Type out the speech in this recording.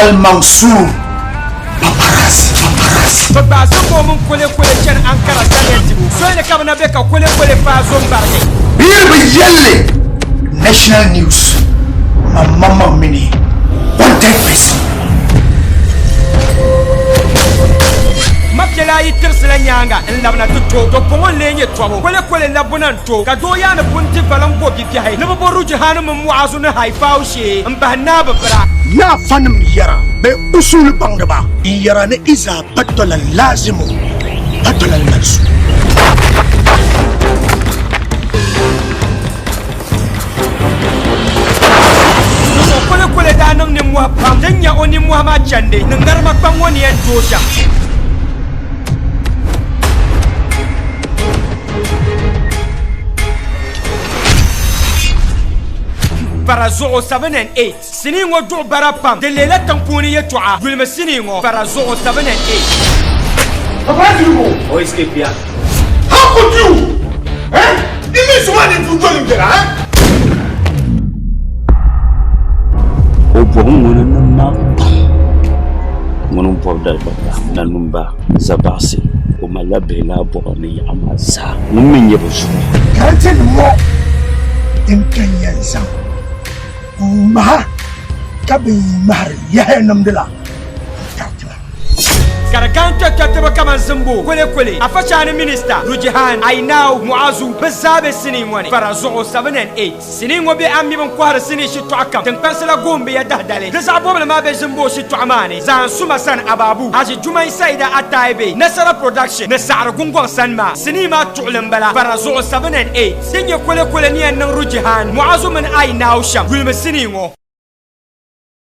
Al-Mansour Paparazzi Paparazzi. Bɛ gbaai Zimbo mini Kole Kole chani Ankara saliya dibu soli ni ka bɛ na be ka Kole Kole paai zo m-barigi. Bɛ yi bi yɛlli national news, man maŋmaŋ mini wanted person. Ma piɛla ayi tirisila nyaaŋa n-labina ti to, to bɔŋɔ n-lee nyɛ tɔbu. Kole Kole labbuna n-to ka doo yaani pun ti valiŋ bo bibiɛhi ni bɛ bo Rujihaanu mini Mu'azu ni Haifau shee m-bahi Naa bi bira. Yaa fanim yɛra bee usuuli baŋdiba n-yɛra ni izaa batala laazimu batala malzum. O kole kole daa niŋ nimmohi pam din nya o nimmohi maa chandi ni ŋarima kpaŋ ŋɔ ni yɛn tooi shɛm. Bara zuɣu 7 and 8 Sinii ŋɔ duɣu bara pam di leela tiŋ puuni yɛltɔɣa yulimi sinii ŋɔ bara zuɣu 7 and 8. Papa Zirigo. O escape ya. How could you? Eh? Imi suma ni tu joli ngera, eh? O bɔbi ŋuni ni ma pam. Ŋuni n-bɔbi Dagbamba, Nanumba, Zabaɣisi. O malila bihi laa bɔba ni yaɣa maa zaa. Ŋun mi nyɛ bɛ zuɣu. Karantinim ŋɔ din ka n yɛn zaŋ ŋmaha ka bɛ ŋmahiri yɛhaya nimdi la n-tariti ba. Ka di kan kpɛkpɛriti ba kaman Zimbo, Kole Kole, Afachaani Minista, Rujihan, Ainau, Muazu, bɛ zaa be sinii ŋɔ ni. Fara zuɣu 7 and 8. Sinii ŋɔ be a mi bɛn kɔhiri sinii shitɔɣu kam tiŋkpansi la goon bɛ ya dahidali. Di zaɣ bɔbili maa be Zimbo shitɔɣu maa ni, Zaan Suma sani Ababu, Haji Jumai Saida Ataibe, Nasara Production ni Saɣiri Gungɔŋ sani maa. Sinii maa tuɣili m-bala, Fara zuɣu 7 and 8. Din nyɛ Kole Kole ni yɛn niŋ Rujihan, Muazu mini Ainau shɛm, yulimi sinii ŋɔ.